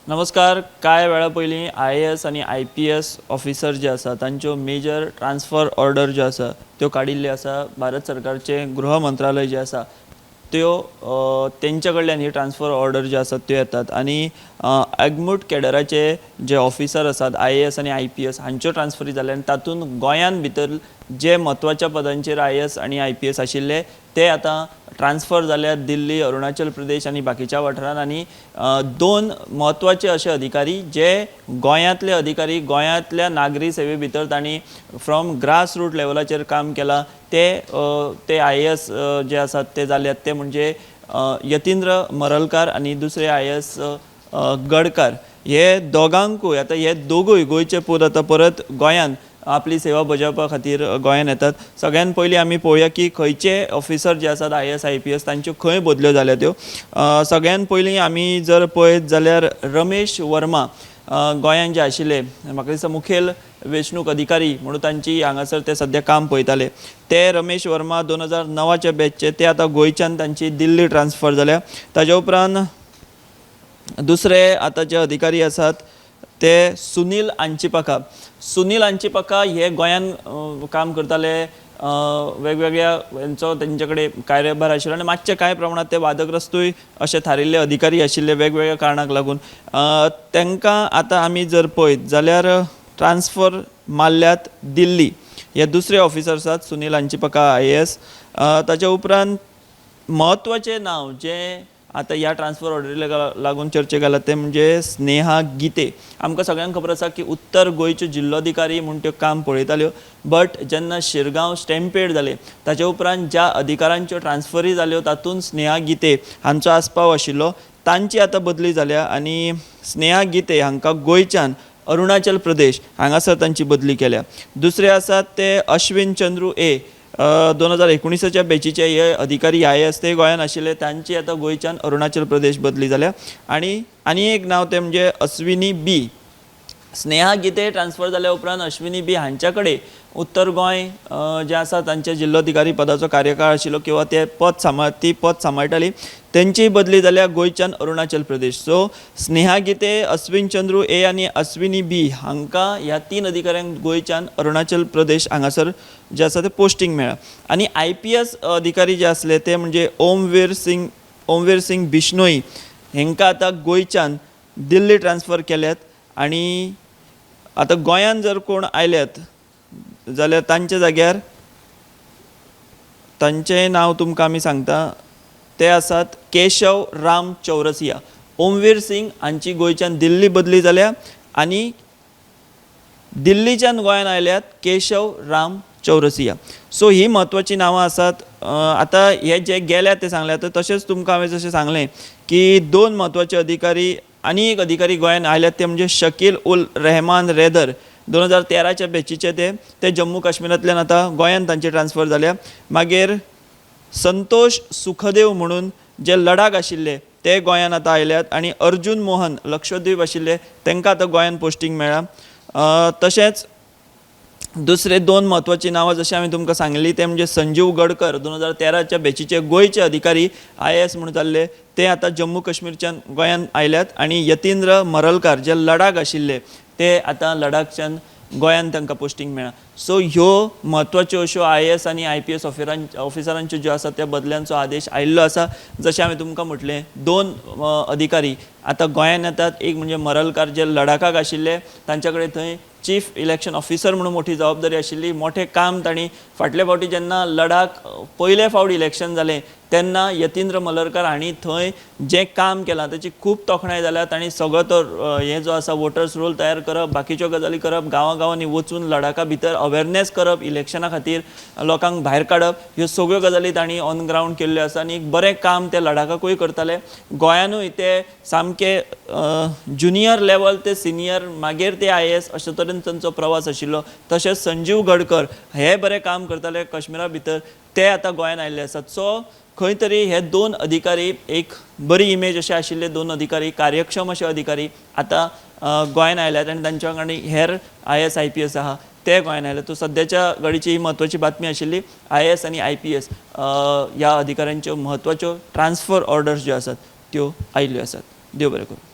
नमस्कार. कांय वेळा पयलीं आयएएस आनी आयपीएस ऑफिसर जे आसा तांच्यो मेजर ट्रान्सफर ऑर्डर ज्यो आसा त्यो काडिल्ल्यो आसा. भारत सरकारचें गृह मंत्रालय जें आसा त्यो तेंच्या कडल्यान ही ट्रान्सफर ऑर्डर ज्यो आसात त्यो येतात आनी एगमूट कॅडराचे जे ऑफिसर आसात आयएएस आनी आयपीएस हांच्यो ट्रान्सफरी जाल्या आनी तातूंत गोंयांत भितर जे म्हत्वाच्या पदांचेर आयएएस आनी आयपीएस आशिल्ले ते आतां ट्रान्सफर जाल्यात दिल्ली, अरुणाचल प्रदेश आनी बाकीच्या वाठारांत. आनी दोन म्हत्वाचे अशे अधिकारी जे गोंयांतले अधिकारी गोंयांतल्या नागरी सेवे भितर तांणी फ्रॉम ग्रास रूट लेवलाचेर काम केलां ते ते आयएएस जे आसात ते जाल्यात ते म्हणजे यतींद्र मरलकार आनी दुसरे आयएएस गडकार. हे दोगांकूय आतां हे दोगूय गोंयचे पूत आतां परत गोंयांत आपली सेवा बजावपा खातीर गोंयांत येतात. सगळ्यान पयलीं आमी पळोवया की खंयचे ऑफिसर जे आसात आयएएस आयपीएस तांच्यो खंय बदल्यो जाल्या त्यो. सगळ्यान पयलीं आमी जर पळयत जाल्यार रमेश वर्मा गोंयांत जे आशिल्ले म्हाका दिसता मुखेल वेंचणूक अधिकारी म्हणून तांची हांगासर ते सद्या काम पळयताले ते रमेश वर्मा 2009च्या बॅचचे ते आतां गोंयच्यान तांची दिल्ली ट्रान्सफर जाल्या. ताज्या उपरांत दुसरे आतां जे अधिकारी आसात ते सुनील आंचिपाका. सुनील आंचिपाका हे गोंयांत काम करताले, वेगवेगळ्या हेंचो तेंचे कडेन कार्यभार आशिल्लो आनी मातशे कांय प्रमाणांत ते वादग्रस्तूय अशे थारिल्ले अधिकारी आशिल्ले वेगवेगळ्या कारणाक लागून. तांकां आतां आमी जर पळयत जाल्यार ट्रान्सफर मारल्यात दिल्ली. हे दुसरे ऑफिसर आसात सुनील आंचिपाका आयएएस. ताच्या उपरांत म्हत्वाचें नांव जें आतां ह्या ट्रान्सफर ऑर्डरीक लागून चर्चेक आयलां तें म्हणजे स्नेहा गीते. आमकां सगळ्यांक खबर आसा की उत्तर गोंयच्यो जिल्लोधिकारी म्हूण त्यो काम पळयताल्यो, बट जेन्ना शिरगांव स्टॅम्पेड जालें ताच्या उपरांत ज्या अधिकारांच्यो ट्रान्सफरी जाल्यो तातूंत स्नेहा गीते हांचो आस्पाव आशिल्लो. तांची आतां बदली जाल्या आनी स्नेहा गीते हांकां गोंयच्यान अरुणाचल प्रदेश हांगासर तांची बदली केल्या. दुसरे आसात ते अश्विन चंद्रू ए 2019च्या बॅचीचे हे अधिकारी आयएएस ते गोंयांत आशिल्ले, तांची आतां गोंयच्यान अरुणाचल प्रदेश बदली जाल्या. आनी आनी एक नांव तें म्हणजे अश्विनी बी. स्नेहा गीते ट्रान्सफर जाल्या उपरांत अश्विनी बी हांच्या कडेन उत्तर गोंय जें आसा तांच्या जिल्लोधिकारी पदाचो कार्यकाळ आशिल्लो किंवा ते पद ती पद सांबाळटाली, तेंची बदली जाल्या गोंयच्यान अरुणाचल प्रदेश. सो स्नेहा गीते, अश्विन चंद्रू ए आनी अश्विनी बी हांकां ह्या तीन अधिकाऱ्यांक गोंयच्यान अरुणाचल प्रदेश हांगासर जें आसा तें पोस्टींग मेळ्ळां. आनी आयपीएस अधिकारी जे आसले ते म्हणजे ओमवीर सिंग बिश्नोई हांकां आतां गोंयच्यान दिल्ली ट्रान्सफर केल्यात. आनी आतां गोंयांत जर कोण आयल्यात जाल्यार तांच्या जाग्यार तांचें नांव तुमकां आमी सांगता ते आसात केशव राम चौरसिया. ओमवीर सिंग हांची गोंयच्यान दिल्ली बदली जाल्या आनी दिल्लीच्यान गोंयांत आयल्यात केशव राम चौरसिया. सो ही म्हत्वाचीं नांवां आसात. आतां हे जे गेल्यात ते सांगल्यात, तशेंच तुमकां हांवें जशें सांगलें की दोन म्हत्वाचे अधिकारी आनी एक अधिकारी गोंयांत आयल्यात ते म्हणजे शकील उल रहमान रेदर 2013च्या बॅचीचे ते जम्मू काश्मीरांतल्यान आतां गोंयांत तांची ट्रान्सफर जाल्या. मागीर संतोष सुखदेव म्हणून जे लडाख आशिल्ले ते गोंयांत आतां आयल्यात आनी अर्जुन मोहन लक्षद्वीप आशिल्ले तांकां आतां गोंयांत पोस्टींग मेळ्ळां. तशेंच दुसरे दोन म्हत्वाचीं नांवां जशें हांवें तुमकां सांगली ते म्हणजे संजीव गडकर 2013च्या बॅचीचे गोंयचे अधिकारी आयएएस म्हणून जाल्ले ते आतां जम्मू काश्मीरच्यान गोंयांत आयल्यात. आनी यतींद्र मरलकार जे लडाख आशिल्ले ते आतां लडाखच्यान गोंयांत तांकां पोस्टींग मेळ्ळां. सो ह्यो म्हत्वाच्यो अश्यो आयएएस आनी आयपीएस ऑफिसरांच्यो ज्यो आसा त्या बदल्यांचो आदेश आयिल्लो आसा. जशें हांवें तुमकां म्हटलें दोन अधिकारी आतां गोंयांत येतात, एक म्हणजे मरलकार जे लडाखाक आशिल्ले तांच्या कडेन थंय चीफ इलेक्शन ऑफिसर म्हणून मोठी जबाबदारी आशिल्ली, मोठें काम तांणी फाटले फावटी जेन्ना लडाख पयले फावट इलेक्शन जालें तेन्ना यतींद्र मलरकर हांणी थंय जें काम केलां ताची खूब तोखणाय जाल्या. तांणी सगळो तो हें जो आसा वोटर्स रोल तयार करप, बाकीच्यो गजाली करप, गांवां गांवांनी वचून लडाखा भितर अवेरनेस करप, इलेक्शना खातीर लोकांक भायर काडप, ह्यो सगळ्यो गजाली तांणी ऑन ग्रावंड केल्ल्यो आसा आनी एक बरें काम ते लडाखाकूय करताले. गोंयानूय ते सामके ज्युनियर लेवल ते सिनियर मागीर ते आयएएस अशे तरेन तांचो प्रवास आशिल्लो. तशेंच संजीव गडकर हे बरें काम करताले काश्मीरा भितर, ते आतां गोंयांत आयिल्ले आसात. सो खंय तरी हे दोन अधिकारी एक बरी इमेज अशे आशिल्ले दोन अधिकारी, कार्यक्षम अशे अधिकारी आतां गोंयांत आयल्यात आनी तांच्या वांगडा हेर आयएएस आयपीएस आहा ते गोंयांत आयले. तो सद्याच्या घडीची ही म्हत्वाची बातमी आशिल्ली. आयएएस आनी आयपीएस ह्या अधिकाऱ्यांच्यो म्हत्वाच्यो ट्रान्सफर ऑर्डर्स ज्यो आसात त्यो आयिल्ल्यो आसात. देव बरें करूं.